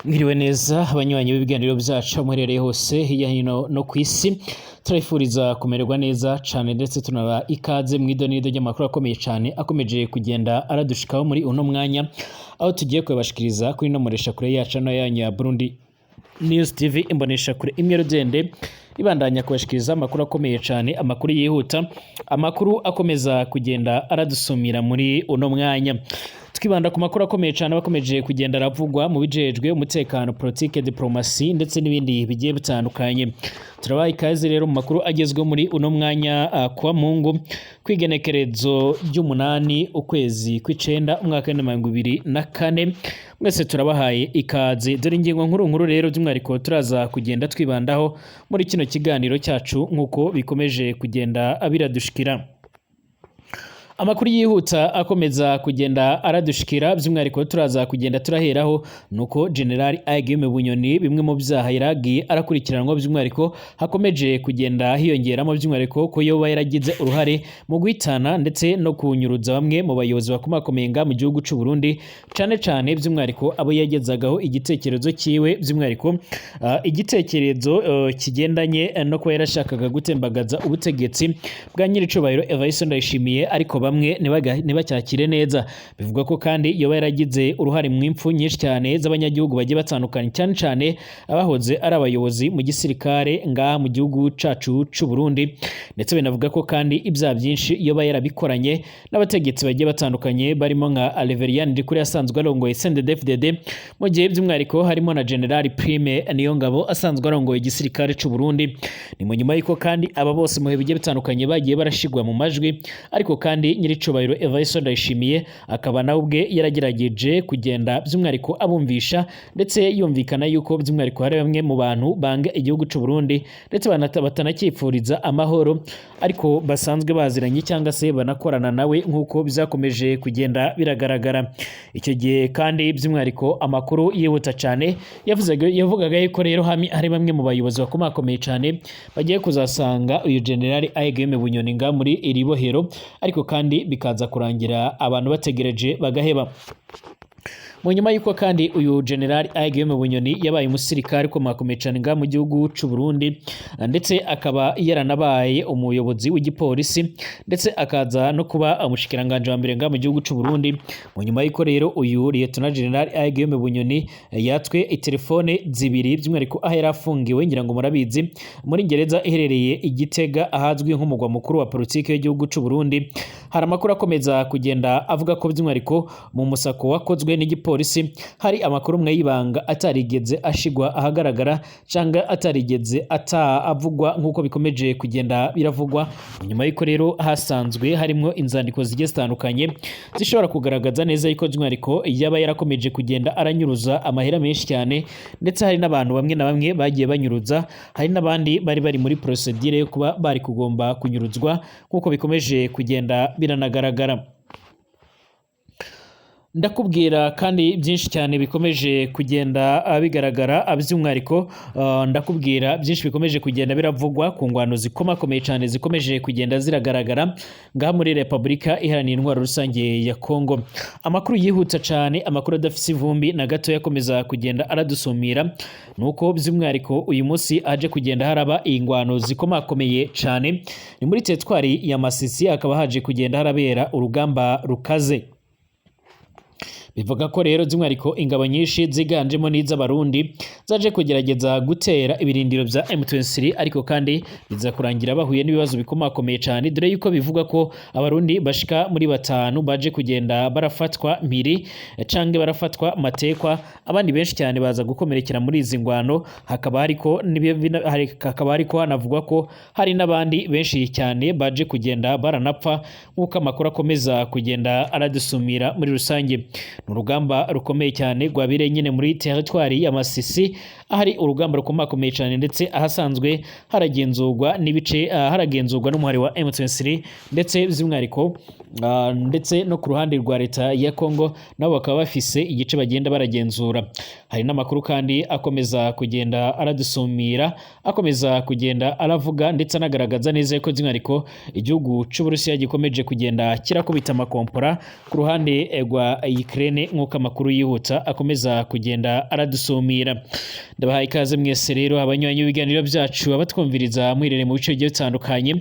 Mwiriwe neza abanywanyi b'ibiganiro byacu aho muherereye hose hirya hino no ku isi, turabifuriza kumererwa neza cane, ndetse tunaba ikaze mu idonido ry'amakuru akomeye cane akomeje kugenda aradushikaho muri uno mwanya, aho tugiye kuyabashikiriza kuri ino mureshakure yacu no yanyu ya Burundi News TV, imboneshakure imwe rugende ibandanya kubashikiriza amakuru akomeye cane, amakuru yihuta, amakuru akomeza kugenda aradusumira muri uno mwanya. Twibanda ku makuru akomeye cyane abakomeje kugenda aravugwa mu bijejwe umutekano, politike, diplomasi ndetse n'ibindi bigiye bitandukanye. Turabaha ikaze rero mu makuru agezweho muri uno mwanya, kwa Mungu kwigenekerezo ry'umunani ukwezi kw'icenda umwaka wa 2024. Mwese turabahaye ikaze. Dore ingingo nkuru nkuru rero by'umwihariko turaza kugenda twibandaho muri kino kiganiro cyacu nk'uko bikomeje kugenda biradushikira. Amakuru yihuta akomeza kugenda aradushikira, by'umwihariko turaza kugenda turaheraho nuko General Guillaume Bunyoni bimwe mu byaha yaragiye arakurikiranwa, by'umwihariko hakomeje kugenda hiyongeramo by'umwihariko ko yoba yaragize uruhare mu guhitana ndetse no kunyuruza bamwe mu bayobozi bakomakomeye nga mu gihugu c'u Burundi, cane cane by'umwihariko abo yagezagaho igitekerezo cyiwe, by'umwihariko igitekerezo kigendanye no kuba yarashakaga gutembagaza ubutegetsi bwa nyiricubahiro Evariste Ndayishimiye, ariko bamwe ntibacyakire neza. Bivugwa ko kandi yoba yaragize uruhare mu impfu nyinshi cyane z'abanyagihugu bagiye batandukanye, cyane cyane abahoze ari abayobozi mu gisirikare ngaha mu gihugu cacu c'u Burundi. Ndetse binavuga ko kandi ibyaha byinshi yoba yarabikoranye n'abategetsi bagiye batandukanye, barimo nka Aleverian Ndikuri asanzwe arongoye CNDD-FDD, mu gihe by'umwihariko harimo na General Prime Niyongabo asanzwe arongoye igisirikare c'u Burundi. Ni mu nyuma y'uko kandi aba bose mu bihe bigiye bitandukanye bagiye barashigwa mu majwi, ariko kandi nyiricubahiro Evariste Ndayishimiye akaba nawe ubwe yaragerageje kugenda by'umwihariko abumvisha, ndetse yumvikana yuko by'umwihariko hari bamwe mu bantu banga igihugu c'u Burundi ndetse batanacyifuriza amahoro, ariko basanzwe baziranye cyangwa se banakorana nawe nk'uko byakomeje kugenda biragaragara icyo gihe. Kandi by'umwihariko amakuru yihuta cyane yavugaga yuko rero hari bamwe mu bayobozi bakomakomeye cyane bagiye kuzasanga uyu General Guillaume Bunyoni nga muri iri bohero, ariko kandi bikaza kurangira abantu bategereje bagaheba. Mu nyuma y'uko kandi uyu General Guillaume Bunyoni yabaye umusirikare ukomakomeye cyane ngaha mu gihugu c'u Burundi, ndetse akaba yaranabaye umuyobozi w'igipolisi, ndetse akaza no kuba umushikiranganje wa mbere ngaha mu gihugu c'u Burundi. Mu nyuma y'uko rero uyu Lieutenant General Guillaume Bunyoni yatswe itelefone zibiri, by'umwihariko aho yari afungiwe, ngira ngo murabizi, muri gereza iherereye i Gitega ahazwi nk'umugwa mukuru wa politike y'igihugu c'u Burundi, hari amakuru akomeza kugenda avuga ko by'umwihariko mu musako wakozwe n'igipolisi hari amakuru umwe y'ibanga atarigeze ashigwa ahagaragara cyangwa atarigeze ata avugwa nk'uko bikomeje kugenda biravugwa. Nyuma y'uko rero hasanzwe harimo inzandiko zigiye zitandukanye zishobora kugaragaza neza yuko by'umwihariko yaba yarakomeje kugenda aranyuruza amahera menshi cyane, ndetse hari n'abantu bamwe na bamwe bagiye banyuruza, hari n'abandi bari bari muri procedure yo kuba bari kugomba kunyuruzwa nk'uko bikomeje kugenda biranagaragara. Ndakubwira kandi byinshi cyane bikomeje kugenda bigaragara, by'umwihariko ndakubwira byinshi bikomeje kugenda biravugwa ku ngwano zikomakomeye cyane zikomeje kugenda ziragaragara ngaha muri Repubulika Iharanira Intwaro Rusange ya Kongo. Amakuru yihuta cyane, amakuru adafise ivumbi na gato yakomeza kugenda aradusumira, nuko by'umwihariko uyu munsi aje kugenda haraba ingwano zikomakomeye cyane ni muri teritwari ya Masisi, hakaba haje kugenda harabera urugamba rukaze. Bivuga ko rero by'umwihariko ingabo nyinshi ziganjemo n'iz'Abarundi zaje kugerageza gutera ibirindiro bya M23, ariko kandi biza kurangira bahuye n'ibibazo bikomakomeye cyane, dore yuko bivuga ko Abarundi bashika muri batanu baje kugenda barafatwa mpiri canke barafatwa matekwa, abandi benshi cyane baza gukomerekera muri izi ngwano. Hakaba hariko hanavugwa ko hari n'abandi benshi cyane baje kugenda baranapfa nk'uko amakuru akomeza kugenda aradusumira muri rusange. Ni urugamba rukomeye cyane rwabereye nyine muri teritwari ya Masisi, ahari urugamba rukomakomeye cyane, ndetse ahasanzwe haragenzurwa n'ibice haragenzurwa n'umuhari wa M23, ndetse by'umwihariko ndetse no ku ruhande rwa leta ya Congo nabo bakaba bafise igice bagenda baragenzura. Hari n'amakuru kandi akomeza kugenda aradusumira, akomeza kugenda aravuga ndetse anagaragaza neza ko by'umwihariko igihugu c'Uburusiya gikomeje kugenda kirakubita amakompora ku ruhande rwa Ukraine, nk'uko amakuru yihuta akomeza kugenda aradusumira. Ndabahaye ikaze mwese rero abanywanyi b'ibiganiro byacu, abatwumviriza muherereye mu bice bigiye bitandukanye,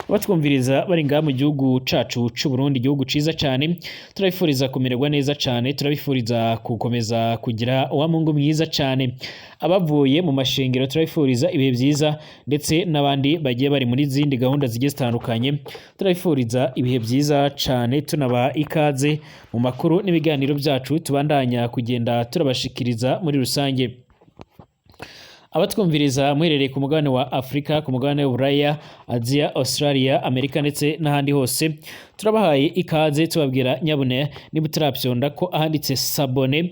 abatwumviriza bari ngaha mu gihugu cacu c'u Burundi, igihugu ciza cane. Turabifuriza kumererwa neza cane, turabifuriza gukomeza kugira uwamungu mwiza cane. Abavuye mu mashengero turabifuriza ibihe byiza, ndetse n'abandi bagiye bari muri zindi gahunda zigiye zitandukanye turabifuriza ibihe byiza cane. Tunaba ikaze mu makuru n'ibiganiro byacu tubandanya kugenda turabashikiriza muri rusange. Abatwumviriza muherereye ku mugabane wa Afrika, ku mugabane w'Uburaya, Aziya, Australia, Amerika ndetse n'ahandi hose, turabahaye ikaze, tubabwira nyabune niba utarapyonda ko ahanditse s'abonner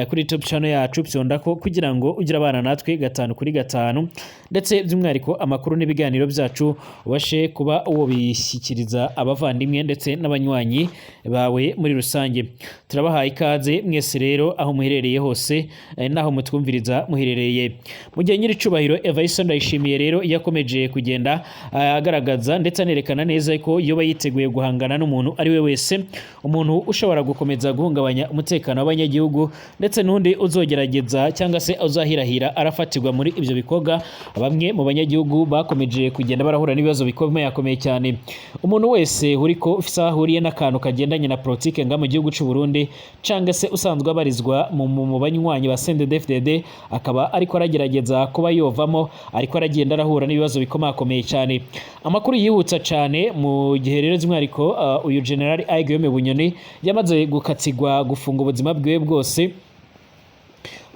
kuri top channel yacu, pyonda ko kugira ngo ugire abana natwe 5 kuri 5, ndetse by'umwihariko amakuru n'ibiganiro byacu ubashe kuba uwo bishyikiriza abavandimwe ndetse n'abanywanyi bawe muri rusange. Turabahaye ikaze mwese rero aho muherereye hose naho mutwumviriza muherereye. Mu gihe nyiricubahiro Evariste Ndayishimiye rero yakomeje kugenda agaragaza ndetse anerekana neza ko yoba yiteguye guhangana n'umuntu ari we wese, umuntu ushobora gukomeza guhungabanya umutekano w'abanyagihugu, ndetse n'undi uzogerageza cyangwa se uzahirahira arafatirwa muri ibyo bikorwa. Bamwe mu banyagihugu bakomeje kugenda barahura n'ibibazo bikomeye akomeye cyane. Umuntu wese uriko ufise aho ahuriye n'akantu kagendanye na politike nga mu gihugu c'u Burundi, cyangwa se usanzwe abarizwa mu banywanyi ba CNDD-FDD, akaba ariko aragerageza kuba yovamo, ariko aragenda arahura n'ibibazo bikomakomeye cyane. Amakuru yihutsa cyane mu gihe rero by'umwihariko uyu General Guillaume Bunyoni yamaze gukatirwa gufunga ubuzima bwiwe bwose.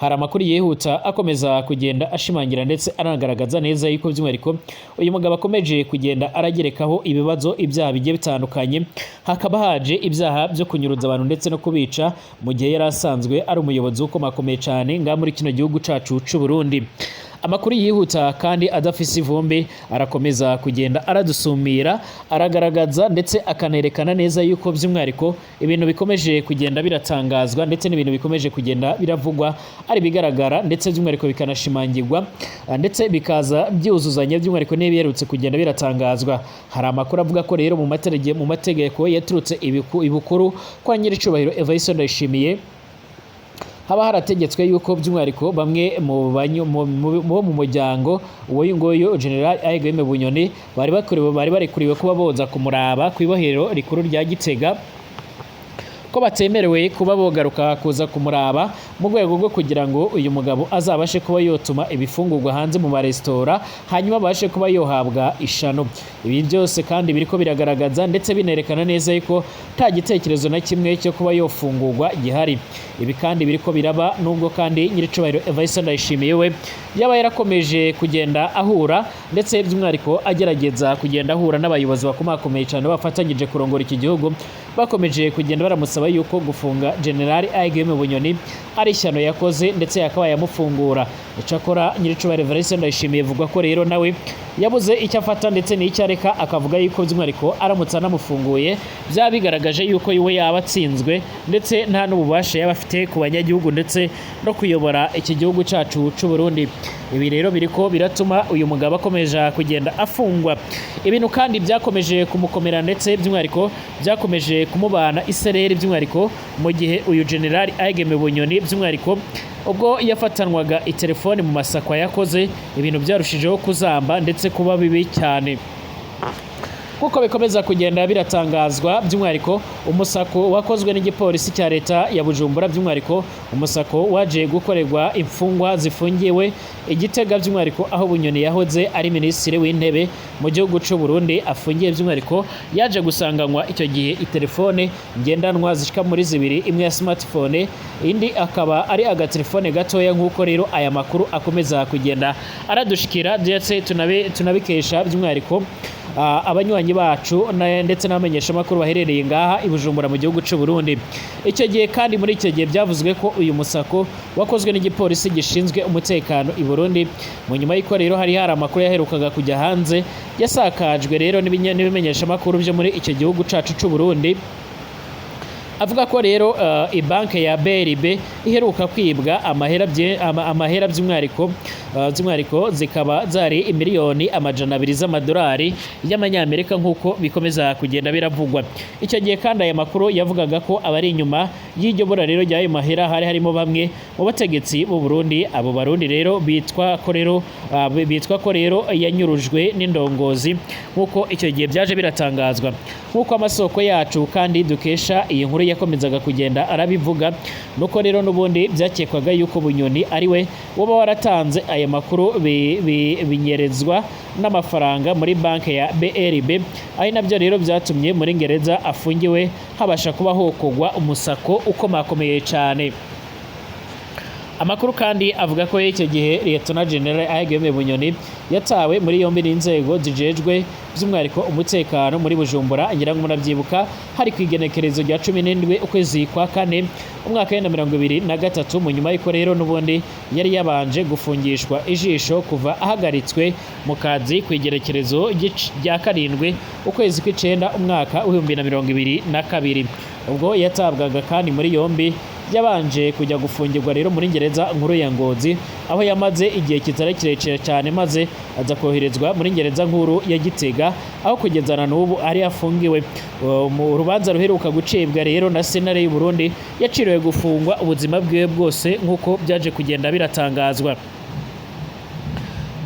Hari amakuru yihuta akomeza kugenda ashimangira ndetse anagaragaza neza yuko by'umwihariko uyu mugabo akomeje kugenda aragerekaho ibibazo, ibyaha bigiye bitandukanye. Hakaba haje ibyaha byo kunyuruza abantu ndetse no kubica, mu gihe yari asanzwe ari umuyobozi ukomakomeye cyane ngaha muri kino gihugu cacu c'u Burundi. Amakuru yihuta kandi adafise ivumbi arakomeza kugenda aradusumira, aragaragaza ndetse akanerekana neza yuko by'umwihariko ibintu bikomeje kugenda biratangazwa ndetse n'ibintu bikomeje kugenda biravugwa ari bigaragara, ndetse by'umwihariko bikanashimangirwa ndetse bikaza byuzuzanya by'umwihariko n'ibiherutse kugenda biratangazwa. Hari amakuru avuga ko rero mu mategeko yaturutse ibukuru kwa nyiricubahiro Evariste Ndayishimiye haba harategetswe yuko by'umwihariko bamwe mu bo mu muryango uwo nguyu General Guillaume Bunyoni bari barekuriwe kuba boza kumuraba ku ibohero rikuru rya Gitega, ko batemerewe kuba bogaruka kuza kumuraba, mu rwego rwo kugira ngo uyu mugabo azabashe kuba yotuma ibifungurwa hanze mu maresitora, hanyuma abashe kuba yohabwa ishano. Ibi byose kandi biriko biragaragaza ndetse binerekana neza yuko nta gitekerezo na kimwe cyo kuba yofungurwa gihari. Ibi kandi biriko biraba nubwo kandi nyiricubahiro Evariste Ndayishimiye we yaba yarakomeje kugenda ahura ndetse by'umwihariko agerageza kugenda ahura n'abayobozi bakomakomeye cyane bafatanyije kurongora iki gihugu, bakomeje kugenda baramusaba yuko gufunga General Guillaume Bunyoni ari ishyano yakoze ndetse yakabaye amufungura. Icyakora nyiricubahiro Evariste Ndayishimiye avuga ko rero nawe yabuze icyo afata ndetse n'icyo areka, akavuga yuko by'umwihariko aramutse anamufunguye byaba bigaragaje yuko we yaba atsinzwe ndetse nta n'ububasha yaba afite ku banyagihugu ndetse no kuyobora iki gihugu cyacu c'u Burundi. Ibi rero biriko biratuma uyu mugabo akomeje kugenda afungwa. Ibintu kandi byakomeje kumukomera ndetse by'umwihariko byakomeje kumubana isereri, by'umwihariko mu gihe uyu General Guillaume Bunyoni by'umwihariko ubwo yafatanwaga itelefone mu masakwa yakoze, ibintu byarushijeho kuzamba ndetse kuba bibi cyane. Kuko bikomeza kugenda biratangazwa by'umwihariko umusako wakozwe n'igipolisi cya leta ya Bujumbura, by'umwihariko umusako waje gukorerwa imfungwa zifungiwe Igitega, by'umwihariko aho Bunyoni yahoze ari minisitiri w'intebe mu gihugu c'u Burundi afungiye, by'umwihariko yaje gusanganywa icyo gihe itelefone ngendanwa zishika muri zibiri, imwe ya smartphone indi akaba ari agatelefone gatoya. Nk'uko rero aya makuru akomeza kugenda aradushikira ndetse tunabikesha by'umwihariko abanywanyi bacu ndetse n'abamenyeshamakuru baherereye ngaha i Bujumbura mu gihugu c'u Burundi. Icyo gihe kandi muri icyo gihe byavuzwe ko uyu musako wakozwe n'igipolisi gishinzwe umutekano i Burundi, mu nyuma y'uko rero hari amakuru yaherukaga kujya hanze yasakajwe rero n'ibimenyeshamakuru byo muri icyo gihugu cacu c'u Burundi, avuga ko rero ibanke ya BRB iheruka kwibwa amahera amahera by'umwihariko zikaba zari imiliyoni 200 z'amadolari y'amanyamerika nk'uko bikomeza kugenda biravugwa. Icyo gihe kandi aya makuru yavugaga ko abari inyuma y'iryo bura rero ry'ayo mahera hari harimo bamwe mu bategetsi b'u Burundi. Abo Barundi rero bitwa ko rero yanyurujwe n'indongozi nk'uko icyo gihe byaje biratangazwa, nk'uko amasoko yacu kandi dukesha iyi nkuru yakomezaga kugenda arabivuga. Nuko rero n'ubundi byakekwaga yuko Bunyoni ari we woba waratanze aya makuru binyerezwa n'amafaranga muri banki ya BRB, ari nabyo rero byatumye muri gereza afungiwe habasha kuba hokogwa umusako ukomakomeye cyane. Amakuru kandi avuga ko icyo gihe Lieutenant General Guillaume Bunyoni yatawe muri yombi n'inzego zijejwe by'umwihariko umutekano muri Bujumbura. Ngira ngo murabyibuka, hari ku igenekerezo rya 17 ukwezi kwa kane umwaka wa 2023, mu nyuma y'uko rero n'ubundi yari yabanje gufungishwa ijisho kuva ahagaritswe mu kazi ku igenekerezo rya 7 ukwezi kw'icenda umwaka w'ibihumbi na mirongo ibiri na kabiri. Ubwo yatabwaga kandi muri yombi yabanje kujya gufungirwa rero muri gereza nkuru ya Ngozi, aho yamaze igihe kitari kirekire cyane, maze aza koherezwa muri gereza nkuru ya Gitega, aho kugeza na n'ubu ari afungiwe. Mu rubanza ruheruka gucibwa rero na sentare y'u Burundi, yaciriwe gufungwa ubuzima bwiwe bwose nk'uko byaje kugenda biratangazwa.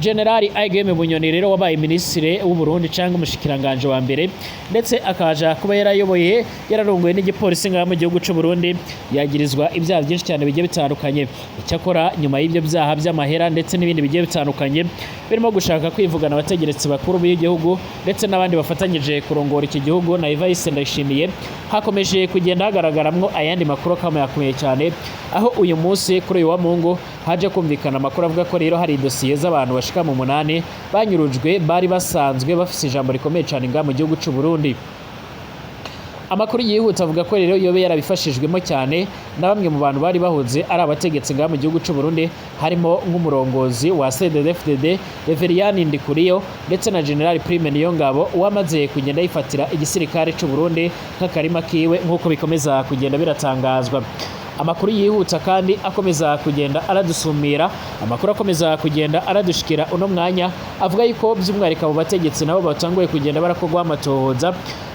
General Guillaume Bunyoni rero wabaye minisitiri w'u Burundi cyangwa umushikiranganje wa mbere, ndetse akaja kuba yarayoboye yararongoye n'igipolisi ngaha mu gihugu c'u Burundi, yagirizwa ibyaha byinshi cyane bigiye bitandukanye. Icyakora nyuma y'ibyo byaha by'amahera ndetse n'ibindi bigiye bitandukanye birimo gushaka kwivugana abategetsi bakuru b'igihugu ndetse n'abandi bafatanyije kurongora iki gihugu na Evariste Ndayishimiye, hakomeje kugenda hagaragaramwo ayandi makuru akomeye cyane, aho uyu munsi kuri uyu wa Mungu haje kumvikana amakuru avuga ko rero hari dosiye z'abantu bashika mu 8 banyurujwe bari basanzwe bafise ijambo rikomeye cyane ngaha mu gihugu c'u Burundi. Amakuru yihuta avuga ko rero yobe yarabifashijwemo cyane na bamwe mu bantu bari bahoze ari abategetsi ngaha mu gihugu c'u Burundi, harimo nk'umurongozi wa CDD-FDD Reverien Ndikuriyo ndetse na General Prime Niyongabo wamaze kugenda yifatira igisirikare c'u Burundi nk'akarima kiwe nk'uko bikomeza kugenda biratangazwa. Amakuru yihuta kandi akomeza kugenda aradusumira, amakuru akomeza kugenda aradushikira uno mwanya avuga yuko by'umwihariko abo bategetsi nabo batanguye kugenda barakorwa amatohoza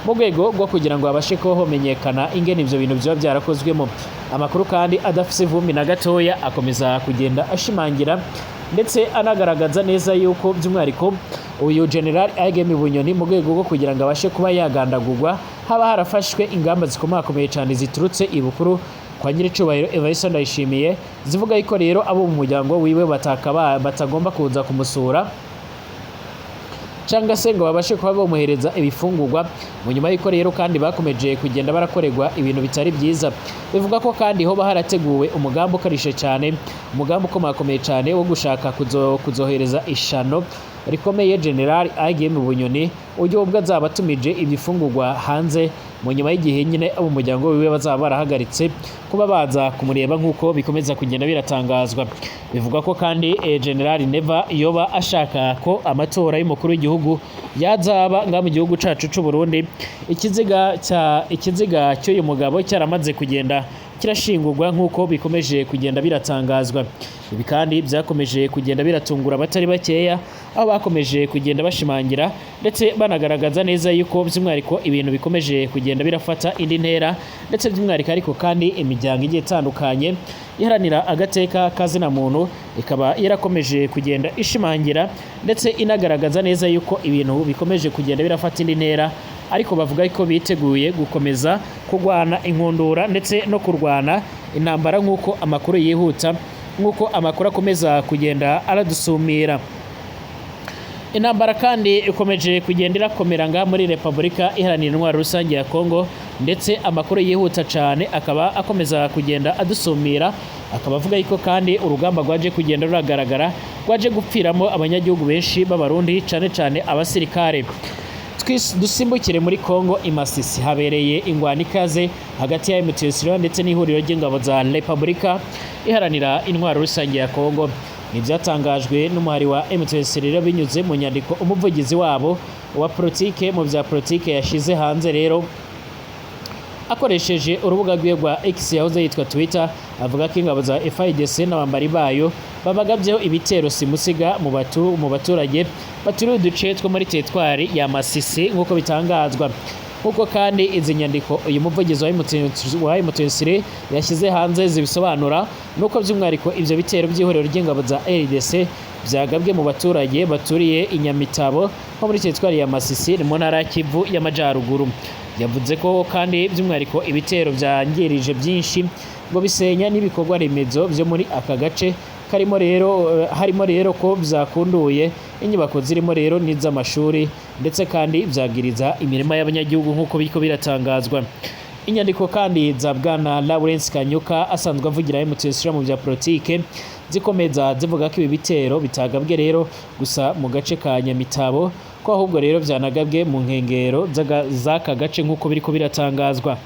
mu rwego rwo kugira ngo babashe kuba homenyekana ingene ivyo bintu vyoba byarakozwemo. Amakuru kandi adafise ivumbi na gatoya akomeza kugenda ashimangira ndetse anagaragaza neza yuko by'umwihariko uyu General Guillaume Bunyoni mu rwego rwo kugira ngo abashe kuba yagandagurwa haba harafashwe ingamba zikomakomeye cyane ziturutse ibukuru kwa nyiricubahiro Evariste Ndayishimiye, zivuga yuko rero abo mu muryango wiwe batagomba kuza kumusura cyangwa se ngo babashe kuba bamuhereza ibifungurwa. Mu nyuma y'uko rero kandi bakomeje kugenda barakorerwa ibintu bitari byiza, bivuga ko kandi hoba harateguwe umugambi ukarishe cyane, umugambi ukomakomeye cyane wo gushaka kuzohereza ishano rikomeye General Guillaume Bunyoni ujye ubwo azaba atumije ibifungurwa hanze, mu nyuma y'igihe nyine abo mu muryango wiwe bazaba barahagaritse kuba baza kumureba nk'uko bikomeza kugenda biratangazwa. Bivugwa ko kandi General Neva yoba ashaka ko amatora y'umukuru w'igihugu yazaba ngaha mu gihugu cacu c'u Burundi. Ikiziga cy'uyu mugabo cyaramaze kugenda kirashingurwa nk'uko bikomeje kugenda biratangazwa. Ibi kandi byakomeje kugenda biratungura abatari bakeya, aho bakomeje kugenda bashimangira ndetse banagaragaza neza yuko by'umwihariko ibintu bikomeje kugenda birafata indi ntera, ndetse by'umwihariko ariko kandi imiryango igiye itandukanye iharanira agateka kazina muntu ikaba yarakomeje kugenda ishimangira ndetse inagaragaza neza yuko ibintu bikomeje kugenda birafata indi ntera, ariko bavuga ko biteguye gukomeza kurwana inkundura ndetse no kurwana intambara nk'uko amakuru yihuta, nk'uko amakuru akomeza kugenda aradusumira. Intambara kandi ikomeje kugenda irakomera ngaha muri Repubulika Iharanira Intwaro Rusange ya Kongo, ndetse amakuru yihuta cyane akaba akomeza kugenda adusumira, akaba avuga yuko kandi urugamba rwaje kugenda ruragaragara rwaje gupfiramo abanyagihugu benshi b'Abarundi, cyane cyane abasirikare. Dusimbukire muri Kongo, imasisi habereye ingwano ikaze hagati ya M23 ndetse n'ihuriro ry'ingabo za Republika Iharanira Intwaro Rusange ya Kongo. Ntibyatangajwe n'umuhari wa M23 rero binyuze mu nyandiko umuvugizi wabo wa politike mu bya politike yashize hanze rero akoresheje urubuga rwiwe rwa X, yahoze yitwa Twitter, avuga ko ingabo za FARDC n'abambari bayo babagabyeho ibitero simusiga mu baturage baturiye uduce two muri teritwari ya Masisi, nk'uko bitangazwa. Nk'uko kandi izi nyandiko uyu muvugizi wa M23 yashyize hanze zibisobanura, nuko by'umwihariko ibyo bitero by'ihuriro ry'ingabo za RDC byagabwe mu baturage baturiye Inyamitabo nko muri teritwari ya Masisi, mu ntara ya Kivu y'Amajyaruguru. Yavuze ko kandi by'umwihariko ibitero byangirije byinshi, ngo bisenya n'ibikorwa remezo byo muri aka gace karimo rero, harimo rero ko byakunduye inyubako zirimo rero n'iz'amashuri, ndetse kandi byagiriza imirima y'abanyagihugu, nk'uko biriko biratangazwa. Inyandiko kandi za bwana Lawrence Kanyuka, asanzwe avugira M23 mu bya politike, zikomeza zivuga ko ibi bitero bitagabwe rero gusa mu gace ka Nyamitabo, ko ahubwo rero byanagabwe mu nkengero z'aka gace, nk'uko biriko biratangazwa.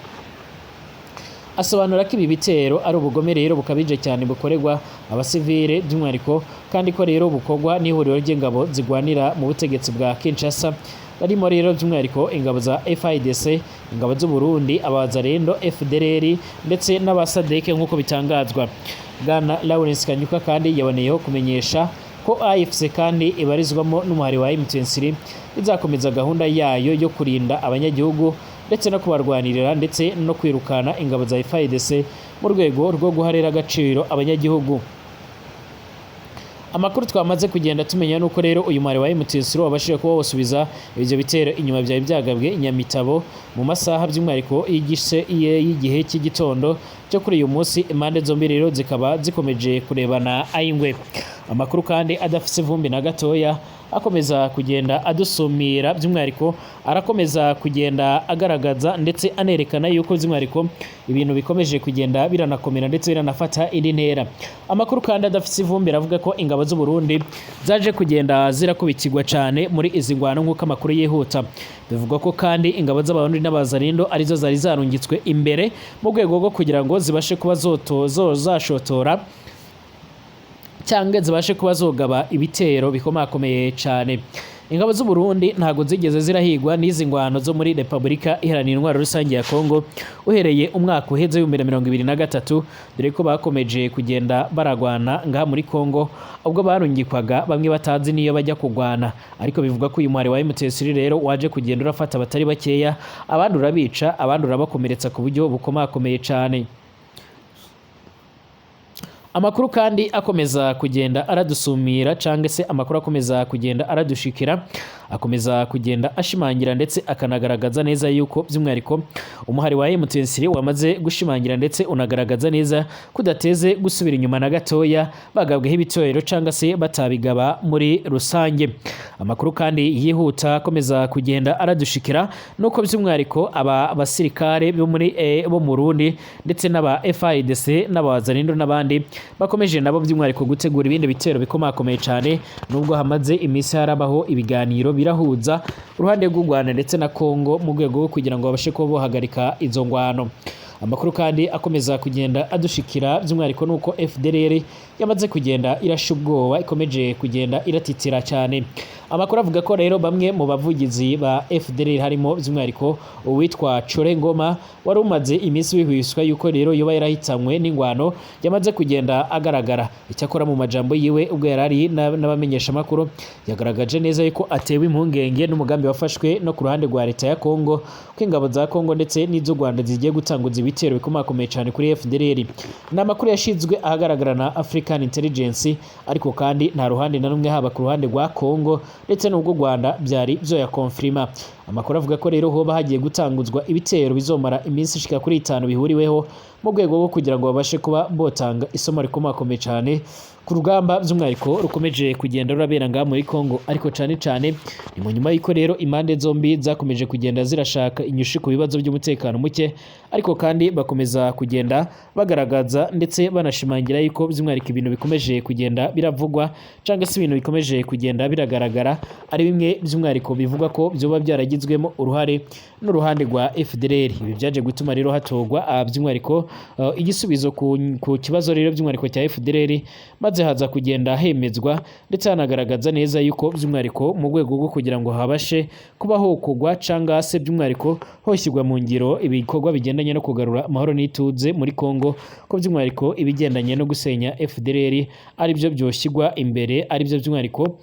Asobanura ko ibi bitero ari ubugome rero bukabije cyane bukorerwa abasivile by'umwihariko, kandi ko rero bukorwa n'ihuriro ry'ingabo zigwanira mu butegetsi bwa Kinshasa, barimo rero by'umwihariko ingabo za FARDC, ingabo z'u Burundi, abazarendo, FDLR ndetse n'abasadeke, nk'uko bitangazwa. Bwana Lawrence Kanyuka kandi yaboneyeho kumenyesha ko AFC kandi ibarizwamo n'umuhari wa M23 izakomeza gahunda yayo yo kurinda abanyagihugu ndetse no kubarwanirira, ndetse no kwirukana ingabo za FARDC mu rwego rwo guharira agaciro abanyagihugu. Amakuru twamaze kugenda tumenya nuko rero uyu mwari wa M23 wabashije kuba wasubiza ibyo bitero inyuma byari byagabwe Inyamitabo mu masaha by'umwihariko y'igice y'igihe cy'igitondo cyo kuri uyu munsi. Impande zombi rero zikaba zikomeje kurebana ay'ingwe. Amakuru kandi adafise ivumbi na gatoya akomeza kugenda adusumira, by'umwihariko arakomeza kugenda agaragaza ndetse anerekana yuko by'umwihariko ibintu bikomeje kugenda biranakomera ndetse biranafata indi ntera. Amakuru kandi adafise ivumbi aravuga ko ingabo z'u Burundi zaje kugenda zirakubitirwa cyane muri izi ngwano, nk'uko amakuru yihuta bivugwa ko kandi ingabo z'Abarundi n'Abazarindo arizo zari zarungitswe imbere mu rwego rwo kugira ngo zibashe kuba zashotora cyangwa zibashe kuba zogaba ibitero bikomakomeye cyane. Ingabo z'u Burundi ntago zigeze zirahigwa n'izi ngwano zo muri Republika Iharanira Intwaro Rusange ya Kongo uhereye umwaka uheze 2023, dore ko bakomeje kugenda baragwana ngaha muri Kongo ubwo barungikwaga bamwe batazi niyo bajya kugwana. Ariko bivuga ko uyu mwari wa M23 rero waje kugenda urafata abatari bakeya, abandi urabica, abandi urabakomeretsa ku buryo bukomakomeye cyane. Amakuru kandi akomeza kugenda aradusumira, cyangwa se amakuru akomeza kugenda aradushikira, akomeza kugenda ashimangira ndetse akanagaragaza neza yuko by'umwihariko umuhari wa M23 wamaze gushimangira ndetse unagaragaza neza kudateze gusubira inyuma na gatoya bagabweho ibitero cyangwa se batabigaba muri rusange. Amakuru kandi yihuta akomeza kugenda aradushikira nuko by'umwihariko aba basirikare bo muri bo mu Burundi ndetse n'aba FARDC n'abazanindo n'abandi bakomeje nabo by'umwihariko gutegura ibindi bitero bikomakomeye cyane, nubwo hamaze iminsi harabaho ibiganiro birahuza uruhande rw'u Rwanda ndetse na Kongo mu rwego rwo kugira ngo babashe kuba bohagarika izo ngwano. Amakuru kandi akomeza kugenda adushikira by'umwihariko nuko FDLR yamaze kugenda irasha ubwoba, ikomeje kugenda iratitira cyane. Amakuru avuga ko rero bamwe mu bavugizi ba FDLR, harimo by'umwihariko uwitwa Chore Ngoma wari umaze iminsi wihwiswa yuko rero yoba yarahitanywe n'ingwano, yamaze kugenda agaragara. Icyakora mu majambo yiwe ubwo yarari n'abamenyesha makuru, yagaragaje neza yuko atewe impungenge n'umugambi wafashwe no ku ruhande rwa leta ya Kongo, ko ingabo za Kongo ndetse n'iz'u Rwanda zigiye gutanguza ibitero bikomakomeye cyane kuri FDLR. Ni amakuru yashizwe ahagaragara na African Intelligence, ariko kandi nta ruhande na rumwe, haba ku ruhande rwa Kongo ndetse n'ubwo Rwanda, byari byoya konfirima. Amakuru avuga ko rero hoba hagiye gutanguzwa ibitero bizomara iminsi ishika kuri 5 bihuriweho mu rwego rwo kugira ngo babashe kuba botanga isomo rikomakomeye cyane ku rugamba by'umwihariko rukomeje kugenda rurabera ngaha muri Kongo. Ariko cyane cyane ni mu nyuma y'uko rero impande zombi zakomeje kugenda zirashaka inyishu ku bibazo by'umutekano muke, ariko kandi bakomeza kugenda bagaragaza ndetse banashimangira yuko by'umwihariko ibintu bikomeje kugenda biravugwa cyangwa se ibintu bikomeje kugenda biragaragara ari bimwe by'umwihariko bivugwa ko byoba byaragize bitagizwemo uruhare n'uruhande rwa FDLR. Ibi byaje gutuma rero hatorwa by'umwihariko igisubizo ku kibazo rero by'umwihariko cya FDLR, maze haza kugenda hemezwa ndetse hanagaragaza neza yuko by'umwihariko mu rwego rwo kugira ngo habashe kuba hokogwa canga se by'umwihariko hoshyirwa mu ngiro ibikorwa bigendanye no kugarura amahoro n'ituze muri Kongo, ko by'umwihariko ibigendanye no gusenya FDLR ari byo byoshyirwa imbere, ari byo by'umwihariko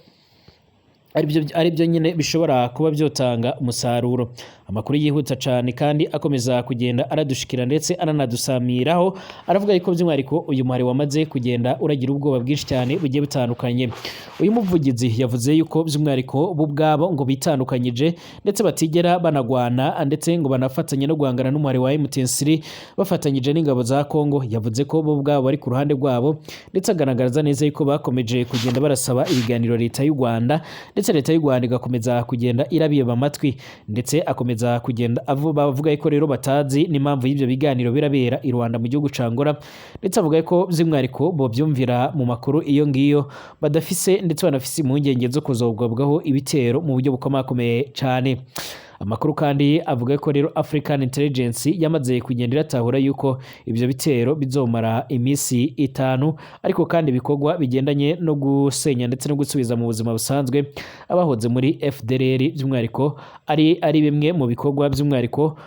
aribyo nyine bishobora kuba byotanga umusaruro. Amakuru yihuta cyane kandi akomeza kugenda aradushikira ndetse ananadusamiraho aravuga yuko by'umwihariko uyu muhari wamaze kugenda uragira ubwoba bwinshi cyane bugiye butandukanye. Uyu muvugizi yavuze yuko by'umwihariko bo ubwabo ngo bitandukanyije ndetse batigera banagwana ndetse ngo banafatanye no guhangana n'umuhari wa M23 bafatanyije n'ingabo za Kongo. Yavuze ko bo ubwabo bari ku ruhande rwabo ndetse agaragaza neza yuko bakomeje kugenda barasaba ibiganiro leta y'u Rwanda, ndetse leta y'u Rwanda igakomeza kugenda irabiba amatwi, ndetse akomeza kugenda bavuga ko rero batazi n'impamvu y'ibyo biganiro birabera i Rwanda mu gihugu ca Angola, ndetse avuga ko by'umwihariko bo byumvira mu makuru iyo ngiyo badafise ndetse banafise impungenge zo kuzogabwaho ibitero mu buryo bukomakomeye cyane. Amakuru kandi avuga ko rero African Intelligence yamaze kugenda iratahura yuko ibyo bitero bizomara iminsi 5, ariko kandi ibikorwa bigendanye no gusenya ndetse no gusubiza mu buzima busanzwe abahoze muri FDLR by'umwihariko ari bimwe mu bikorwa by'umwihariko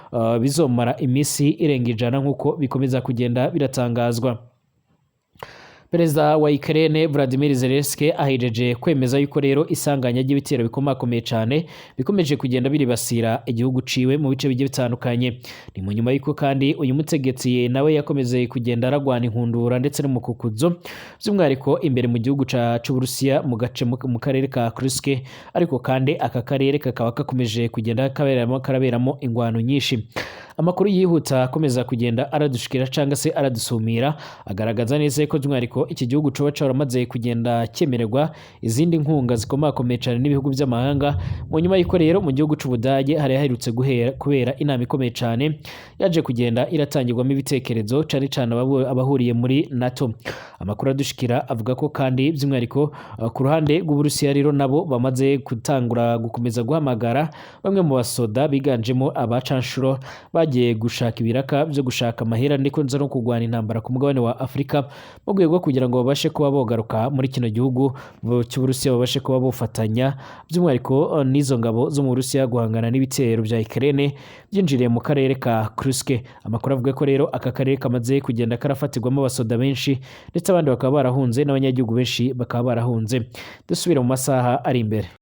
bizomara iminsi irenga 100 nk'uko bikomeza kugenda biratangazwa. Perezida wa Ukraine Vladimir Zelensky ahejeje kwemeza yuko rero isanganya ry'ibitero bikomakomeye cyane bikomeje kugenda biribasira igihugu ciwe mu bice bigiye bitandukanye. Ni mu nyuma yuko kandi uyu mutegetsi nawe yakomeze kugenda aragwana inkundura ndetse n'umukukuzo by'umwihariko imbere mu gihugu c'Uburusiya mu gace mu karere ka Kursk, ariko kandi aka karere kakaba kakomeje kugenda karaberamo ingwano nyinshi. Amakuru yihuta akomeza kugenda aradushikira cyangwa se aradusumira agaragaza neza ko by'umwihariko iki gihugu coba caramaze kugenda cyemererwa izindi nkunga zikomakomeye cyane n'ibihugu by'amahanga, mu nyuma y'uko rero mu gihugu c'Ubudage hari haherutse kubera inama ikomeye cyane yaje kugenda iratangirwamo ibitekerezo cyane cyane abahuriye muri NATO. Amakuru adushikira avuga ko kandi by'umwihariko ku ruhande rw'Uburusiya rero nabo bamaze gutangura gukomeza guhamagara bamwe mu basoda biganjemo abacanshuro bagiye gushaka ibiraka byo gushaka amahera ndetse no kurwana intambara ku mugabane wa Afurika mu rwego rwo kugira ngo babashe kuba bogaruka muri kino gihugu cy'Uburusiya, babashe kuba bofatanya by'umwihariko n'izo ngabo zo mu Burusiya guhangana n'ibitero bya Ukraine byinjiriye mu karere ka Kursk. Amakuru avuga ko rero aka karere kamaze kugenda karafatirwamo abasoda benshi ndetse abandi bakaba barahunze n'abanyagihugu benshi bakaba barahunze. Dusubire mu masaha ari imbere.